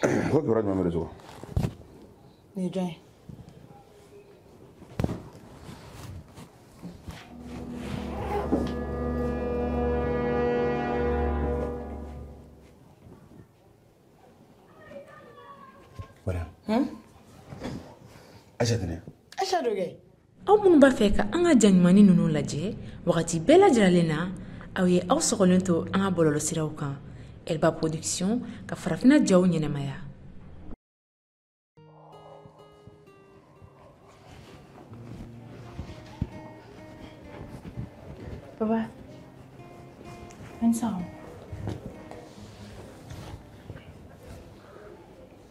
Ko kibaruya jumɛn bɛ réseau kan? Nin ye jɔn ye? Mariam. Aïcha tɛ ne? Aïcha do kɛ. Aw minnu b'a fɛ ka an ka ja ɲumanni ninnu lajɛ wagati bɛɛ lajɛlen na, aw ye aw sɔgɔlen to an ka bɔlɔlɔsiraw kan. Elba Production ka farafinna jaw ɲɛnamaya. Papa, an sɔgɔma.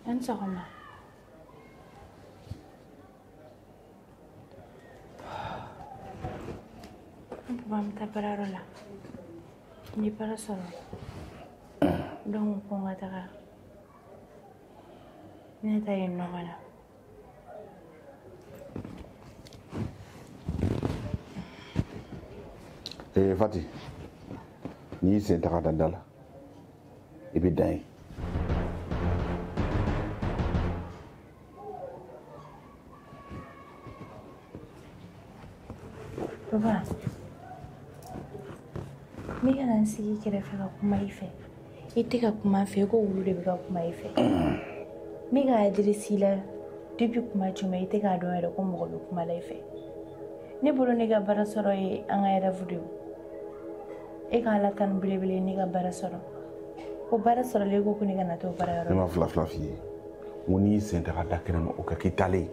An sɔgɔma. Papa, an bɛ taa baarayɔrɔ la. N ye baara sɔrɔ. Donc ko n ka taga. Ne taa yen nɔ ka na. Eh Fati, n'i y'i sen ta ka da da la, i bɛ dan yen. Papa, n bɛ ka na n sigi i kɛrɛfɛ ka kuma i fɛ. I tɛ ka kuma n fɛ, i ko wulu de bɛ ka kuma i fɛ. N bɛ ka adresse la depuis kuma jumɛn i tɛ k'a dɔn yɛrɛ ko mɔgɔ bɛ kuma la i fɛ. Ne bolo ne ka baara sɔrɔ ye an ka rêve de ye. E ka Ala tanu belebele ne ka baara sɔrɔ. O baara sɔrɔlen i ko ko ne kana t'o baara yɔrɔ la. Ne ma fila fila f'i ye. N ko n'i y'i sen ta ka da kɛnɛ ma, o ka k'i taalen ye.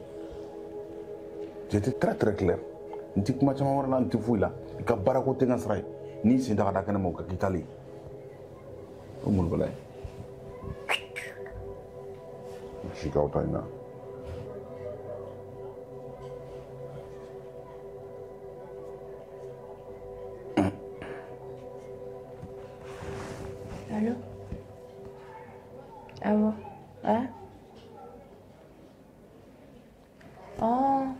J'étais très très clair. N ti kuma caman wɛrɛ la, n ti foyi la. I ka baarako tɛ n ka sira ye. N'i y'i sen ta ka da kɛnɛ ma, o ka k'i taalen ye. O molobala ye. Si k'aw ta in na. Allô? Awɔ. Ah? Oh,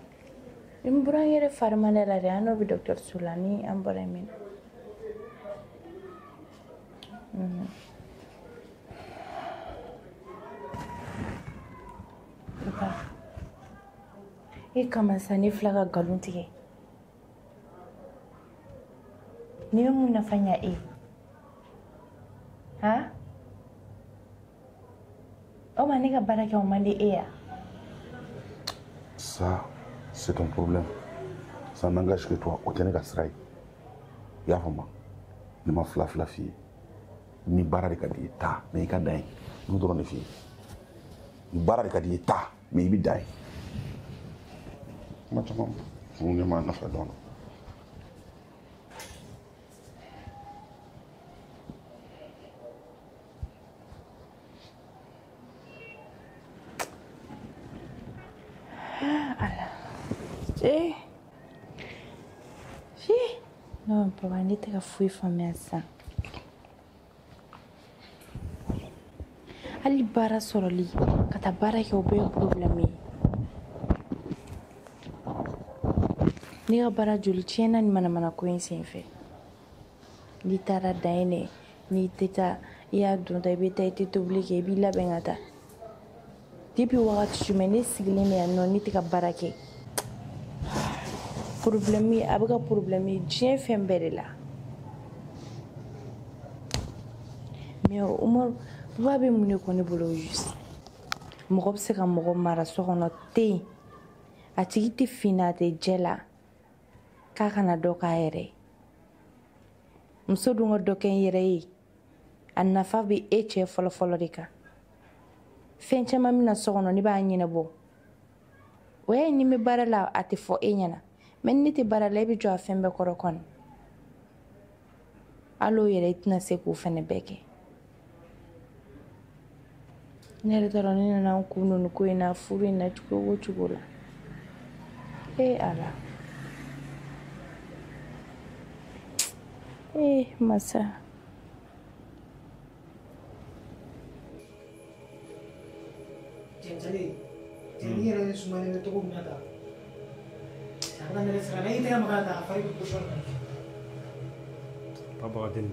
n bɔra n yɛrɛ fari ma ne la dɛ, an n'o bɛ dɔgɔtɔrɔso la ni an bɔra yen. Papa, e kama sa ne fila ka nkalon tigɛ. Nin bɛ mun nafa ɲa e ye? Han? O ma ne ka baara kɛ o man di e ya? Ça, c'est ton problème. Ça n'engage que toi. O tɛ ne ka sira ye. I y'a faamu? Ne ma fila fila f'i ye. Ni baara de ka di i ye, taa, mais i ka dan yen. N y'o dɔrɔn de f'i ye. Ni baara de ka di i ye, taa, mais i bɛ dan yen. Kuma caman ne m'a nafa dɔn. Eh. Si. Non, papa, ne tɛ ka foyi faamuya sisan. Hali baara sɔrɔli, ka taa baara kɛ o bɛɛ ye problème ye. Ne ka baara joli tiɲɛna ni manamana ko in senfɛ. N'i taara dan yen dɛ, n'i tɛ taa, i y'a dɔn ta, i bɛ taa, i tɛ tobili kɛ, i b'i labɛn ka taa. Depuis wagati jumɛn ne sigilen bɛ yan nɔ, ne tɛ ka baara kɛ. Problème, a bɛ ka problème ye diɲɛ fɛn bɛɛ de la. Mais Umaru, papa bɛ mun de kɔ ne bolo juste? Mɔgɔ bɛ se ka mɔgɔ mara so kɔnɔ ten. A tigi tɛ fin na, a tɛ jɛ la. K'a kana dɔ k'a yɛrɛ ye. Muso dun ka dɔ kɛ n yɛrɛ ye, a nafa bɛ e cɛ fɔlɔfɔlɔ de kan. Fɛn caman bɛ na so kɔnɔ, ne b'a ɲɛnabɔ. O y'a ye ni n bɛ baara la, a tɛ fɔ e ɲɛna. Mais ni ne tɛ baara la, e bɛ jɔ a fɛn bɛɛ kɔrɔ kɔni. Hali o yɛrɛ, i tɛna se k'o fɛnɛ bɛɛ kɛ. Ne yɛrɛ t'a dɔn ne nana n kun don nin ko in na, furu in na cogo o cogo la. Ee Ala. Ee masa. Cɛmisɛnnin, cɛnin yɛrɛ sumalen bɛ cogo min na tan. A bɛ ka ne siran, n'i tɛgɛ maga a la, a fari bɛ posɔn na. Papa ka teli.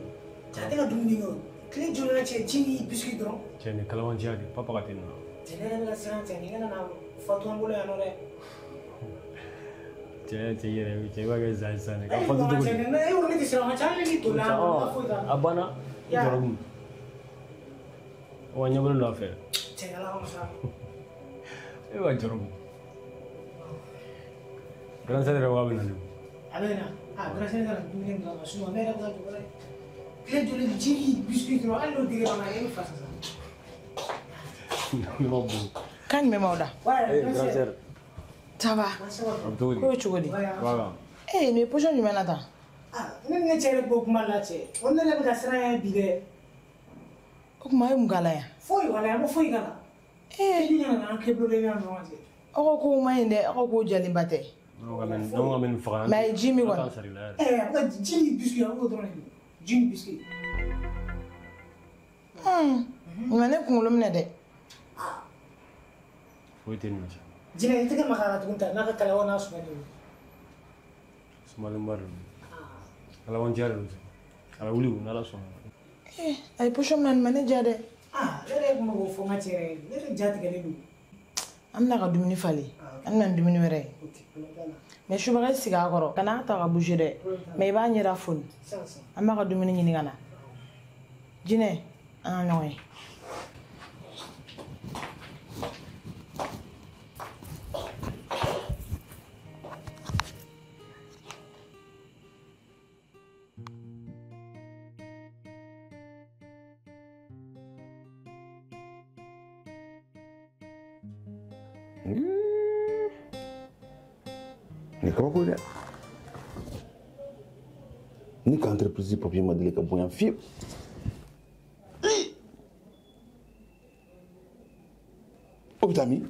A tɛ ka dumuni kɛ o. Tile joli la cɛ ji ni biscuit dɔrɔn. Cɛ nin kalabanciya de papa ka teli na. Cɛ ne yɛrɛ bɛ ka siran cɛ nin kana na fatu an bolo yan nɔ dɛ. Cɛ yɛrɛ cɛ i b'a kɛ zan sisan dɛ. Ka fatu cogo di? Cɛ ne ko ne tɛ siran cɛ hali ni donna an foyi t'a la. A banna i jɔrɔ kun. Wa ɲɛbolo don a fɛ. Cɛ ala kama sa. E b'a jɔrɔ kun. Grand sœur yɛrɛ ko a bɛ na ne. A bɛ na. Ah grand sœur nana dumuni bila ma sinon ne yɛrɛ bɛ ka jɔ dɛ. Tile joli ji ni biscuit dɔrɔn hali n'o dira ma e bɛ fasa sa. Ne ma bon. Kan jumɛn b'aw da? Eh grand sœur. Ça va? A bɛ cogo di? Ko bɛ cogo di? Voilà. Eh nin ye position jumɛn na tan? Ah ne ni ne cɛ yɛrɛ b'o kuma la cɛ. O ne yɛrɛ bɛ ka siran yan bi dɛ. O tuma a ye mun k'a la yan? Foyi walayi a ma foyi k'a la. Eh ni nana an kɛ bolo de ɲɔgɔn cɛ. Aw ka kow man ɲi dɛ, aw ka kow jalenba tɛ. Donc an bɛ nin faga. Mais a ye ji min kɔni. Eh a bɛ ka ji ni biscuit a b'o dɔrɔn de dun. Ji ni biscuit. Nin ma ne kunkolo minɛ dɛ. Foyi tɛ nin na sa. Jinɛ i tɛgɛ maga a la tuguni ta n'a ka kalawa n'a sumalen don. Sumalenba de don. Kalabanciya de don sa. A bɛ wuli o n'Ala sɔnna. Eh a ye position min na nin ma ne diya dɛ. Ah ne yɛrɛ tun bɛ k'o fɔ n ka cɛ yɛrɛ ye ne yɛrɛ ja tigɛlen don. An bɛna ka dumuni falen. An bɛna ni dumuni wɛrɛ ye. Mais subaga sigi a kɔrɔ kana ta ka bouger dɛ. Mais i b'a ɲɛda foni. An b'a ka dumuni ɲini ka na. Jinɛ an ka ɲɔgɔn ye. Nin kabako ye dɛ. Ni ka entreprise papier ma deli ka bonya fiyewu. O bɛ taa min?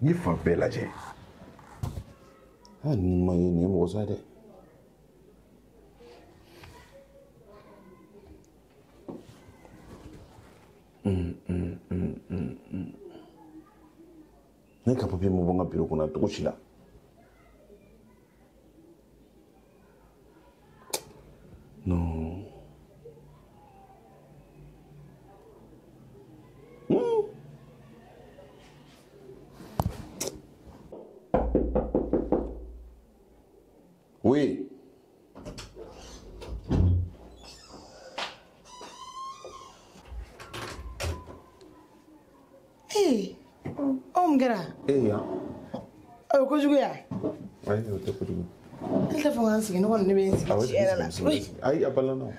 N ye fan bɛɛ lajɛ. Ah nin ma ye nin ye mɔgɔ sa dɛ. Ne ka papier ma bɔ n ka bureau kɔnɔ cogo si la. Non. Oui. Hey, o mun kɛra? Eh yan. O ye kojugu ye wa? Ayi o tɛ kojugu. Ne tɛ fɛ ka n sigi ne kɔni ne bɛ n sigi tiɲɛ yɛrɛ la. Ayi a balana o.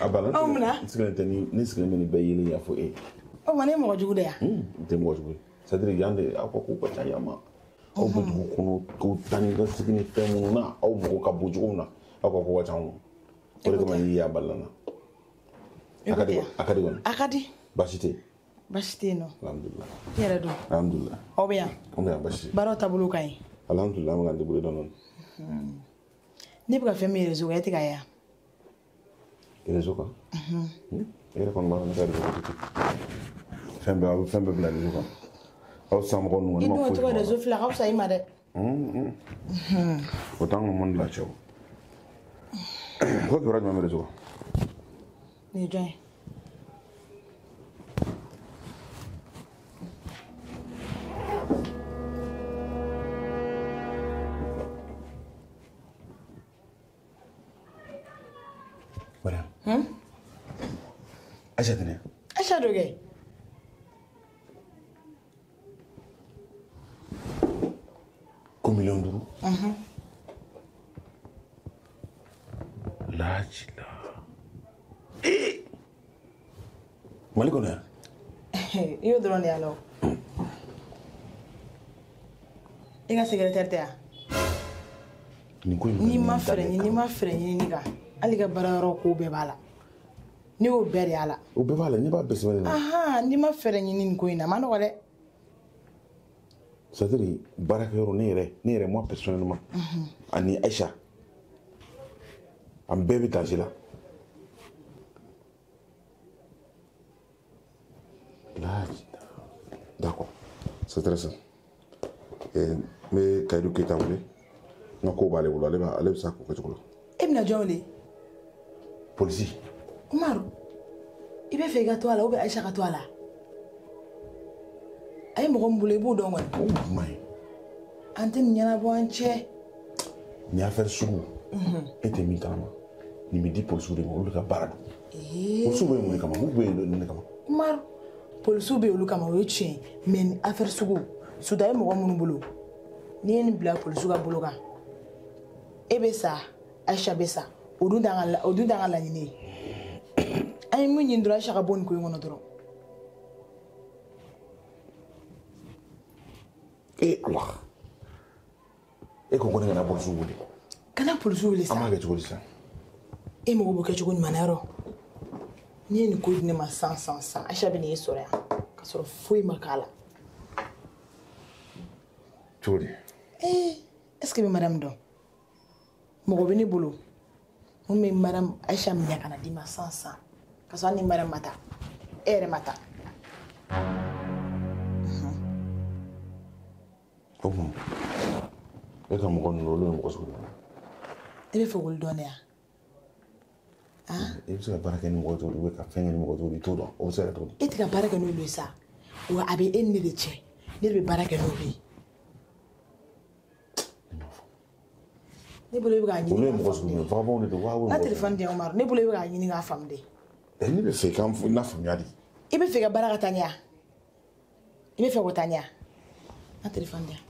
A balana. Aw mun na? N sigilen tɛ ni ne sigilen bɛ nin bɛɛ yelen yan fo e. O ma ne ye mɔgɔ jugu de ye wa? N tɛ mɔgɔ jugu ye. C'est à dire yan de aw ka kow ka ca yan ma. Aw bɛ dugu kɔnɔ ko taa ni ka segin ni fɛn minnu na aw mago ka bon cogo min na aw ka ko ka ca anw ma. O de kama n'i ye a balana. A ka di a ka di kɔni. A ka di. Baasi tɛ yen. Baasi tɛ yen nɔ. Alhamdulilah. I yɛrɛ dun? Alhamdulilah. Aw bɛ yan? An bɛ yan baasi tɛ. Baaraw taabolo ka ɲi? Alhamdulilah an bɛ k'an débrouiller dɔɔni dɔɔni. Ne bɛ ka fɛn min réseau kan e tɛ ka ye wa? Réseau kan? E yɛrɛ kɔni b'a dɔn ne ka réseau ko tɛ ten. Fɛn bɛɛ aw bɛ fɛn bɛɛ bila réseau kan. Aw samɔgɔ ninnu I ne ma dun ka foyi to ka fɔ a la. réseau filɛ a ka fisa i ma dɛ. O t'an ka monde la cɛ o. Ko kibaruya jumɛn bɛ réseau kan? Nin ye jɔn ye? Mariam. Aïcha tɛ ne? Aïcha do kɛ. Ko 5 miliyɔn. Lajila. Ee! Mali kɔnɔ yan? I y'o dɔrɔn de y'a la o. I ka secrétaire tɛ yan? Nin ko in N'i ma fɛɛrɛ ɲini n'i ma fɛɛrɛ ɲini kan hali i ka baarayɔrɔ ko bɛɛ b'a la. Ne y'o bɛɛ de y'a la. O bɛɛ b'a la, ne b'a bɛɛ sɛbɛnnen na. Ahan n'i ma fɛɛrɛ ɲini nin ko in na a ma nɔgɔ dɛ. C'est à dire baarakɛyɔrɔ ne yɛrɛ moi personnellement ani Aïcha an bɛɛ bɛ danger la. Lajila. D'accord, c'est très simple. N bɛ Kayidu Keyita wele, n ka ko b'ale bolo, ale bɛ se a ko kɛcogo la. E bɛna jɔn wele? Polisi. Umaru, i bɛ fɛ i ka to a la ou bien Aïcha ka to a la? A ye mɔgɔ min bolo i b'o dɔn kɔni. O jumɛn ye? An tɛ nin ɲɛnabɔ an cɛ. Nin affaire sugu. E tɛ min kalama. Nin bɛ di polisiw de ma, olu de ka baara don. Polisiw bɛ mun de kama? Olu bɛ yen de kama. Umaru, polisiw bɛ olu kama o ye tiɲɛ ye mais nin affaire sugu Suda ye mɔgɔ minnu bolo n'i ye nin bila polisiw ka bolo kan e bɛ sa Aïcha bɛ sa o dun t'an ka laɲini ye. An ye min ɲini dɔrɔn Aïcha ka bɔ nin ko in kɔnɔ dɔrɔn. E Ala, e ko ko ne kana polisiw wele. Kana polisiw wele sa. An b'a kɛ cogo di sisan? E mago b'o kɛ cogo ɲuman na yɔrɔ. N'i ye nin ko di ne ma san Aïcha bɛ n'i sɔrɔ yan k'a sɔrɔ foyi ma k'a la. Cogo di? Est-ce que i bɛ madame dɔn? Mɔgɔ bɛ ne bolo mun bɛ madame Aïcha minɛ ka na d'i ma san k'a sɔrɔ hali ni madame ma taa e yɛrɛ ma taa. O tuma e ka mɔgɔ ninnu olu ye mɔgɔ sugu jumɛn ye? E bɛ fɛ k'olu dɔn de wa? I bɛ se ka baara kɛ ni mɔgɔ cogo di ka fɛn kɛ ni mɔgɔ cogo di i t'o dɔn o bɛ se ka kɛ cogo di? E tɛ ka baara kɛ n'olu ye sa wa a bɛ e ni ne de cɛ ne de bɛ baara kɛ n'olu ye. Ne bolo i bɛ k'a ɲini. Olu ye mɔgɔ sugu jumɛn ye? Vagabond de don wa? N ka téléphone di yan Umaru ne bolo i bɛ k'a ɲini k'a faamu de. Ne bɛ fɛ k'an n'a faamuya de. I bɛ fɛ ka baara ka taa ɲɛ wa? I bɛ fɛ k'o taa ɲɛ wa? N ka téléphone di yan.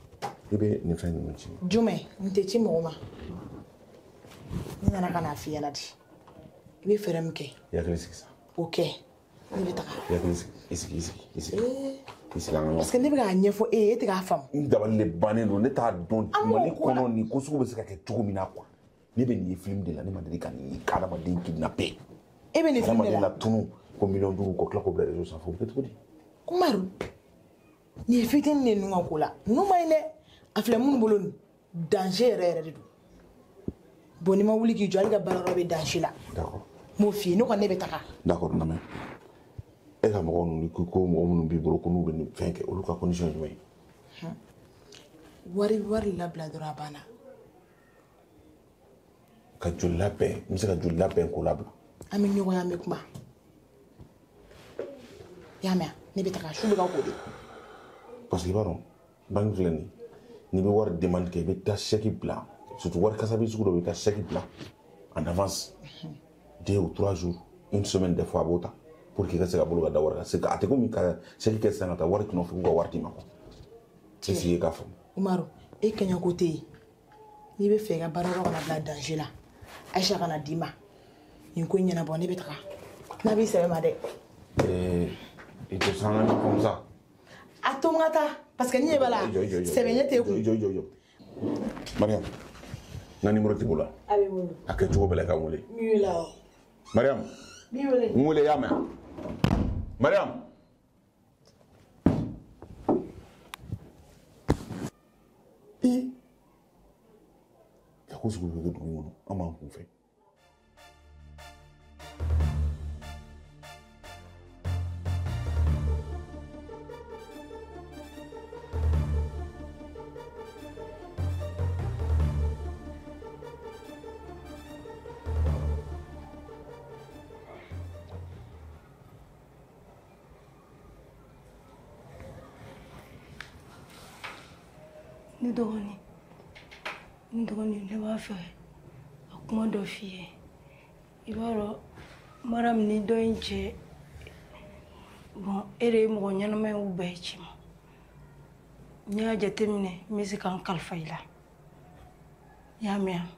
I bɛ nin fɛn ninnu ci. Jumɛn? N tɛ ci mɔgɔ ma. Ne nana ka n'a f'i ɲɛna de. I bɛ fɛɛrɛ min kɛ. I hakili sigi sa. O kɛ. Ne bɛ taga. I hakili sigi. I sigi i sigi i sigi. I sigi an ka ɲɔgɔn. Parce que ne bɛ k'a ɲɛfɔ e ye e tɛ k'a faamu. N dabali de bannen don ne t'a dɔn Mali kɔnɔ nin ko sugu bɛ se ka kɛ cogo min na quoi. Ne bɛ nin ye film de la ne ma deli ka nin ye k'adamaden kidnapper. E bɛ nin film de la. Adamaden latunu ko miliyɔn 5 ko tila k'o bila réseau sanfɛ o bɛ kɛ cogo di? Umaru nin ye fitinin de ye ninnu ka ko la ninnu ma ɲi dɛ a filɛ minnu bolo nin danger yɛrɛ yɛrɛ de don. Bon n'i ma wuli k'i jɔ hali ka baara yɔrɔ bɛ danger la. D'accord. N b'o f'i ye ne kɔni ne bɛ taga. D'accord n lamɛn. E ka mɔgɔ ninnu ko mɔgɔ minnu b'i bolo ko n'u bɛ nin fɛn kɛ olu ka condition ye jumɛn ye? Wari labila dɔrɔn a banna. Ka joli labɛn n bɛ se ka joli labɛn k'o labila. An bɛ ɲɔgɔn ye an bɛ kuma. I y'a mɛn ne bɛ taga su bɛ ka ko de. Parce que i b'a dɔn banque filɛ nin ye n'i bɛ wari demande kɛ i bɛ taa chèque bila surtout wari kasabi sugu dɔ bɛ taa chèque bila en avance 2 ou 3 jours une semaine des fois a b'o ta pour que i ka se ka bolo ka da wari kan c'est a tɛ komi ka chèque kɛ sisan ka taa wari nɔfɛ k'u ka wari d'i ma quoi. Est ce que i k'a faamu? Umaru e kɛɲɛko tɛ yen n'i bɛ fɛ i ka baara yɔrɔ kana bila danger la Aïcha kana d'i ma nin ko in ɲɛnabɔ ne bɛ taga n'a b'i sɛbɛ ma dɛ. I tɛ sanga comme ça. A to n ka taa parce que ni ɲɛ b'a la sɛbɛ ɲɛ t'e kun. Jɔ. Mariam, n ka numéro t'i bolo wa? A b'i bolo. A kɛ cogo bɛɛ la i ka n wele. N b'i wele awɔ. Mariam. N b'i wele. N wele i y'a mɛn? Mariam. I. Ka ko sugu bɛ kɛ dugu in kɔnɔ an b'an kun fɛ. Ne dɔgɔnin ne b'a fɛ ka kuma dɔ f'i ye i b'a dɔn Mariam ni dɔ in cɛ bon e de ye mɔgɔ ɲɛnama ye u bɛɛ ci ma n'i y'a jateminɛ n bɛ se ka n kalifa i la i y'a mɛn wa?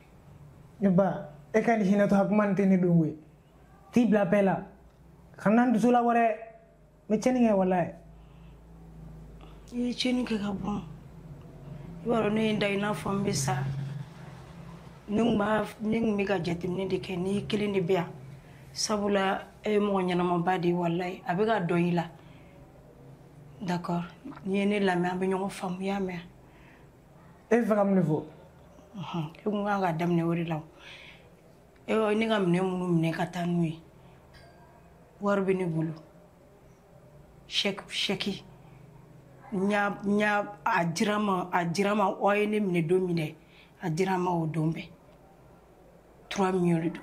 Ne ba e ka nin hinɛtɔ kuma nin tɛ ne don koyi t'i bila bɛɛ la kana n dusu labɔ dɛ n bɛ tiɲɛni kɛ walayi. I ye tiɲɛni kɛ ka ban. I b'a dɔn ne ye n da i n'a fɔ n bɛ sa ne kun bɛ ka jateminɛ de kɛ n'i kelen de bɛ yan sabula e ye mɔgɔ ɲɛnamaba de ye walayi a bɛ ka dɔn i la d'accord n'i ye ne lamɛn an bɛ ɲɔgɔn faamu i y'a mɛn. E bɛ fɛ ka mun de fɔ? E kun kan ka daminɛ o de la o ne ka minɛn minnu minɛ ka taa n'u ye wari bɛ ne bolo chèque a dira ma aw ye ne minɛ don min dɛ a dira ma o don bɛɛ 3 millions de don.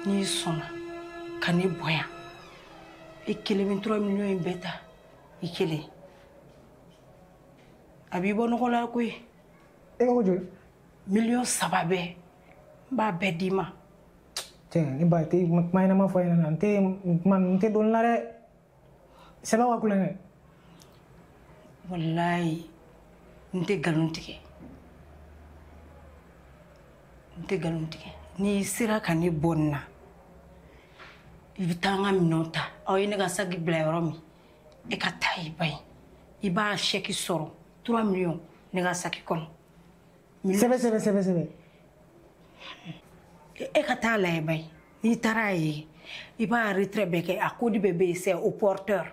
N'i sɔnna ka ne bɔ yan, i kelen bɛ 3 millions in bɛɛ ta, i kelen. A b'i bɔ nɔgɔ la koyi. E ko joli? Miliyɔn 3 bɛɛ, n b'a bɛɛ d'i ma. Cɛ, ne ba, i tɛ kuma ɲɛnama fɔ ɲɛna, n tɛ kuma n tɛ don la dɛ. Sɛbɛ wa kulonkɛ? Walayi, n tɛ nkalon tigɛ. N tɛ nkalon tigɛ. N'i sera ka ne bɔ nin na, i bɛ taa n ka minɛnw ta. Aw ye ne ka saki bila yɔrɔ min, e ka taa i ba ye. I b'a chèque sɔrɔ 3 millions ne ka saki kɔnɔ. Sɛbɛ sɛbɛ sɛbɛ sɛbɛ. E ka taa lajɛ ba ye. N'i taara ye, i b'a retrait bɛɛ kɛ. A code bɛɛ bɛ yen, c'est au porteur.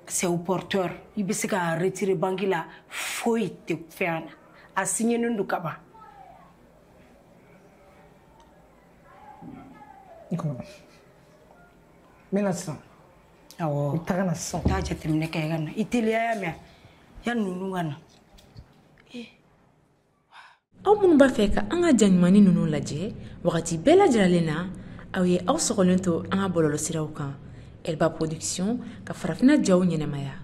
C'est au porteur. I bɛ se k'a retirer banque la, foyi tɛ fɛn na. A signé don ka ban. N kɔnɔ. N bɛ na sisan. Awɔ. I taga na sisan. Taa jateminɛ kɛ i ka na. I teliya ya mɛn. Yanni ninnu ka na. Aw minnu b'a fɛ ka an ka ja ɲumanni ninnu lajɛ wagati bɛɛ lajɛlen na, aw ye aw sɔgɔlen to an ka bɔlɔlɔsiraw kan. Elba Production ka farafinna jaw ɲɛnamaya.